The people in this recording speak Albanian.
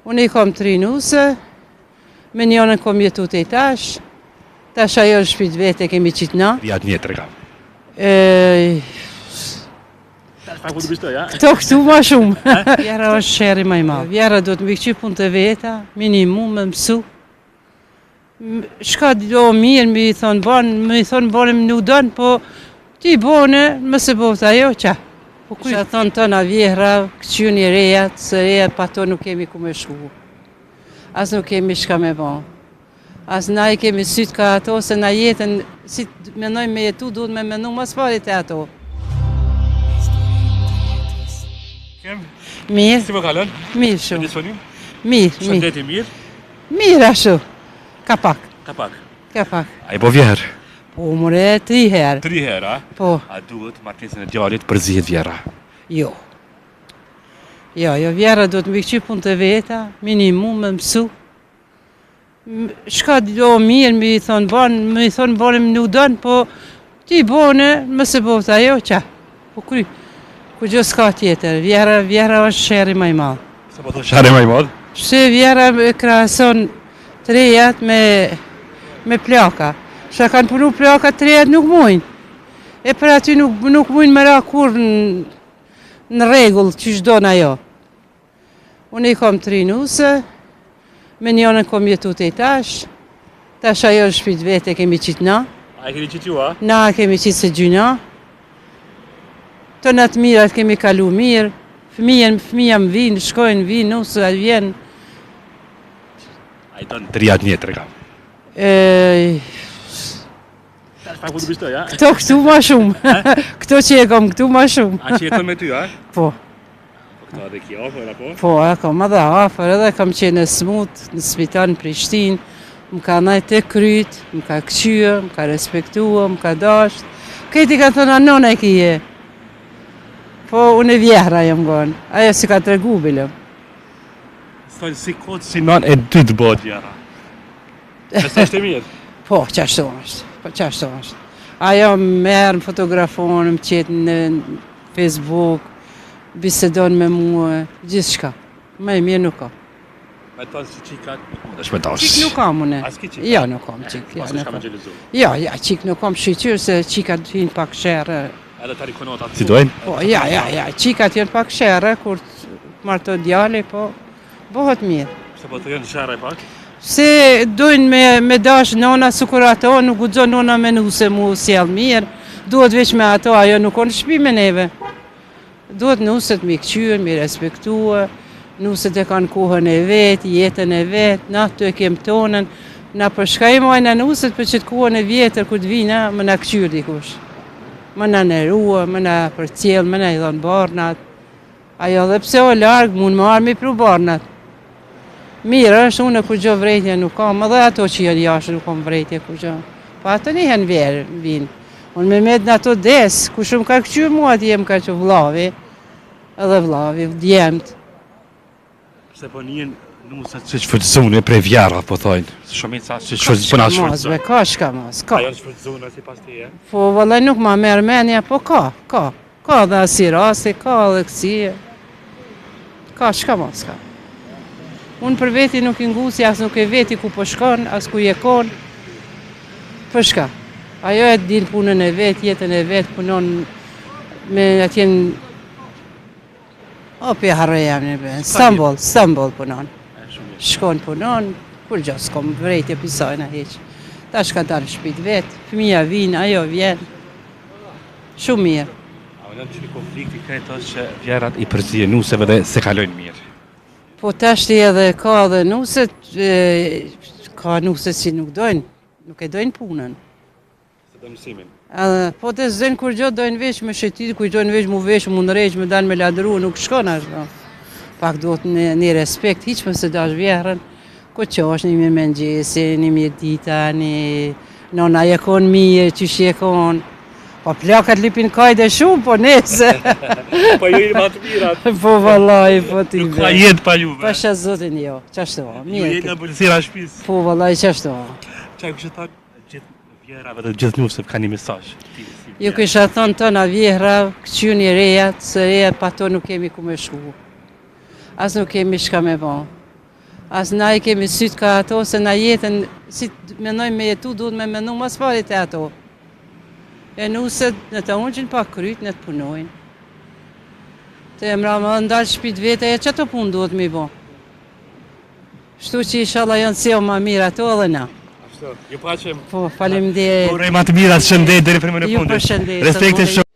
Unë i kom tri nuse, me njënën kom jetu tej tash, tash ajo në shpi t'vet e kemi qitë na. Ja të një kam. E, Këto këtu ma shumë. Vjehrra është sherri ma i madh. Vjehrra duhet me këqyr punët e veta, minimum me mësu. Shka do mirë, me i thonë bon, me i thonë bon, nuk don, po ti bone, mos e boftë ajo, qa? Po kisha thonë tona vjehrra, këqyrni rejat, se rejat pa to nuk kemi ku me shku. As nuk kemi shka me bo. As na i kemi sytë ka ato, se na jetën, si të menojmë me jetu, duhet me menu mas pari te ato. Mirë. Si po kalon? Mirë shumë. Mirë, mirë. Shëndeti mirë? Mirë ashtu. Ka pak. Ka pak. Ka pak. A je bo vjehrr? Po, more, tri herë. Tri herë, a? Po. A duhet martesën e djalit përzihet vjehrra? Jo. Jo, jo, vjehrra duhet me këqyr punët e veta, minimum me mësu. Shka do mirë, me i thonë bon, me i thonë bon, nuk don, po ti bone, mos e boftë ajo, qa? Po kry, kurgjo s'ka tjetër, vjehrra, vjehrra është sherri ma i madh. Pse po thon sherri ma i madh? Se vjehrra e krahason të rejat me, me plaka. Çka kanë punu plaka, të rejat nuk mujnë. E për aty nuk, nuk mujnë me ra kurrë në, në rregull, qysh don ajo. Unë i kom tri nuse, me njënën kom jetu tej tash, tash ajo në shpi t'vet e kemi qitë na. A e keni qitë ju, a? Na e kemi qitë se gjynah. Të mirat kemi kalu mirë, fëmijën, fëmija më vinë, shkojnë, vinë, nuse, a vjen. A i don të rijat një të kam? E... Këto këtu ma shumë, këto që e kom këtu ma shumë. A që jeton me ty, a? Po. Po këto edhe ki afër, apo? Po, e kom edhe afër, edhe kam qenë e smut në spital në Prishtinë, më ka nejt te kryt, më ka këqyrë, më ka respektua, më ka dasht. Krejt i ka thënë, a nona e kije? Po, unë e vjehrra jam gonë, ajo s'i ka tregu bile. Stojnë si kodë si nanë e dytë bëhet vjehrra. Nëse është e mirë? Po, qashtu është, po qashtu është. Ajo merr, më fotografon, më qet në Facebook, bisedon me mua, gjithçka. Më e mirë nuk ka. Me tonë si qikat, nuk mundesh me dash. Qik nuk kam une. As ki qika? Jo, nuk kam qik. Jo, nuk kam. Jo, jo, qik nuk kam shyqyr se qikat hinë pak sherre. Edhe tani konotat si dojnë? Po, ja, ja, ja, qikat janë pak sherre, kur martohet djali, po, Bëhet mirë. Pse po të janë sherre pak? Se dojnë me, me dash nona, sikur ato, nuk guxon nona me nuse mu sjell mirë, duhet veç me ato, ajo nuk o në shpi me neve. Duhet nuset mi këqyrë, mi respektue, nuset e kanë kohën e vet, jetën e vet, na të e kem tonën, na për shka i majna nuset për qëtë kohën e vjetër, kur të vina, më na këqyrë dikush. Më na nerua, më na përcjell, më na i dhonë barnat, Ajo edhe pse o larg, mund me ardh me i pru barnat. Mirë është, unë kurgjo vrejtje nuk kam, edhe ato që janë jashtë nuk kam vrejtje kurgjo. Po ato një herë n'verë vinë. Unë me met në ato des, kush më ka këqyrë mua atje më ka që vllavi, edhe vllavi, djemt. Pse po njën nuset që shfrytëzone prej vjehrrave, po thojnë. Shumica që shfrytëzone, po na shfrytëzone. Ka, shka mos, ka. A janë shfrytëzone sipas teje? Po, vallai nuk ma merr menja, po ka, ka. Ka dhe asi rasti, ka dhe kësi. Ka, shka mos ka. Unë për veti nuk i ngusi, as nuk e veti ku po shkon, as ku je kon. Për shka? Ajo e din punën e vet, jetën e vet, punon me atje në... O, po e harroj emrin, be. Stamboll, Stamboll punon. Shkon punon, kurgjo s'kom vrejtje pi sajna hiq. Tash ka dalë n'shpi t'vet, fëmija vinë, ajo vjen. Shumë mirë. A mendon që konflikti krejt është që vjehrrat i përzihen nuseve dhe s'e kalojnë mirë? Po tashti edhe ka edhe nuset, ka nuset që nuk dojnë, nuk e dojnë punën. S'e dojnë mësimin? Edhe, po të s'dojnë kurgjo, dojnë veç me shetit, kujtojnë veç mu vesh, mu ndreq, me dalë me ladru, nuk shkon ashtu. Pak duhet një, një respekt, hiq mos e dash vjehrrën, Ku qosh, një mirëmëngjesi, një mirëdita, një nona je kon mirë, qysh je kon. Po plakat lipin kajde shumë, po nese. Po ju jeni ma të mirat. Po vallai, po ti. Nuk ka jetë pa juve. Pasha zotin jo, qashtu. Mirë. Ju jeni ëmbëlsira e shtëpisë. Po vallai qashtu. Çka ju kishe thënë gjithë vjehrrave dhe gjithë nuseve ka një mesazh. Ju kisha thënë tona vjehrra, këqyrni rejat, se rejat pa to nuk kemi ku me shku. As nuk kemi çka me bo. As na i kemi sytë ka ato, se na jetën, si menojmë me jetu, duhet me menu mas pari te ato. E nuset le të ungjin pak kryt, le të punojnë. Të e mrama dhe ndalë shpit vete, e që ato punë duhet mi bo. Shtu që ishalla janë sjell ma mirë ato edhe na. Ashtu, ju paqem. Po, faleminderit. Uroj ma të mirat, shëndet deri për më në Ju fundit. përshëndes. Respekte shumë.